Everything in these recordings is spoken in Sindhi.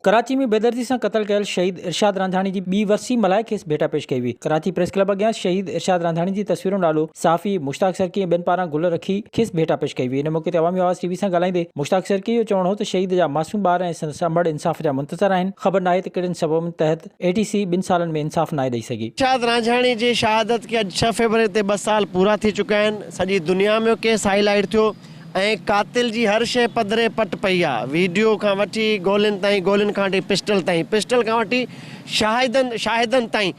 ڪراچي ۾ بيدردي سان قتل ڪيل شهيد ارشاد رانجهاڻي جي ٻي ورسي ملهائي کيس ڀيٽا پيش ڪئي وئي. ڪراچي پريس ڪلب اڳيان شهيد ارشاد رانجهاڻي جي تصويرن آڏو صحافي مشتاق سرڪي ۽ ٻين پاران گل رکي کيس ڀيٽا پيش ڪئي وئي. ان موقعي تي عوامي آواز ٽي وي سان ڳالهائيندي مشتاق سرڪي جو چوڻ هو ته شهيد جا معصوم ٻار ۽ سندس امڙ انصاف جا منتظر آهن، خبر ناهي ته ڪهڙن سببن تحت اي ٽي سي ٻن سالن ۾ انصاف ناهي ڏئي سگهي. ارشاد رانجهاڻي جي شهادت کي اڄ ڇهه فيبروري تي ٻه سال پورا ٿي چڪا آهن، سڄي دنيا ۾ اهو ڪيس هائي لائيٽ ٿيو. ۽ قاتل جي هر شيء پڌري پٽ پئي آ، ويڊيو کان وٺي گولين تائين، گولين کان وٺي پسٽل تائين، پسٽل کان وٺي شاهدن شاهدن تائين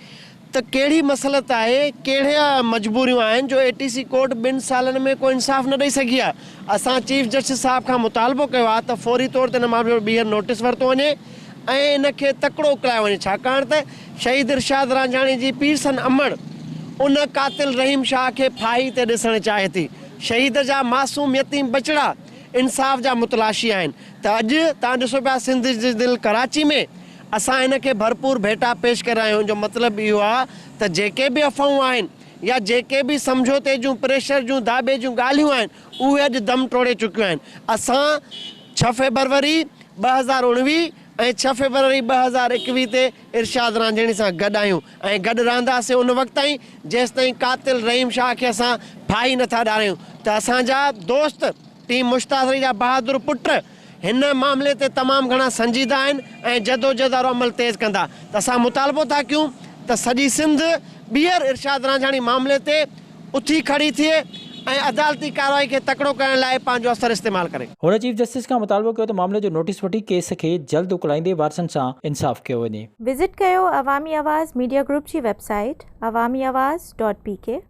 ته ڪهڙي مصلحت آهي، ڪهڙيا مجبوريون آهن جو اي ٽي سي ڪورٽ ٻن سالن ۾ ڪو انصاف نه ڏئي سگهي آ، اسان چيف جسٽس صاحب کان مطالبو ڪيو آ ته فوري طور تي ان معاملي جو ٻيهر نوٽيس ورتو وڃي ۽ ان کي تڪڙو اڪلايو وڃي ڇاڪاڻ ته شهيد ارشاد رانجهاڻي جي پيرسن امڙ ان قاتل رحيم شاهه کي ڦاهي تي ڏسڻ چاهي ٿي. شهيد جا معصوم يتيم ٻچڙا انصاف جا متلاشي آهن ته اڄ توهان ڏسو پيا سنڌ جي دل ڪراچي ۾ اسان هن کي ڀرپور ڀيٽا پيش ڪري رهيا آهيون ان جو مطلب اهو آهي ته جيڪي به افواهون آهن يا جيڪي به سمجهوتي جون پريشر جون داٻي جون ڳالهيون آهن اهي اڄ دم ٽوڙي چڪيون آهن اسان ڇهه فيبروري 2019 ۽ ڇهه فيبروري 2021 تي ارشاد رانجهڻي سان گڏ آهيون ۽ گڏ رهنداسين ان وقت تائين جيستائين قاتل رحيم شاهه کي اسان ڦاهي نه ٿا ڏاريون ته اسان جا دوست ٽيم مشتاق جا بهادر پٽ هن معاملي تي تمام گهڻا سنجيده آهن ۽ جدوجهد وارو عمل تيز ڪندا ته اسان مطالبو ٿا ڪيون ته سڄي سنڌ ٻيهر ارشاد رانجهاڻي معاملي تي اٿي کڙي ٿئي ۽ عدالتي ڪارروائي کي تڪڙو ڪرڻ لاء پنهنجو اثر استعمال ڪري. هن چيف جسٽس کان مطالبو ڪيو ته معاملي جو نوٽيس وٺي ڪيس کي جلد اڪلائيندي وارثن سان انصاف ڪيو وڃي. وزٽ ڪيو عوامي آواز ميڊيا گروپ جي website Awami Awaz dot P K.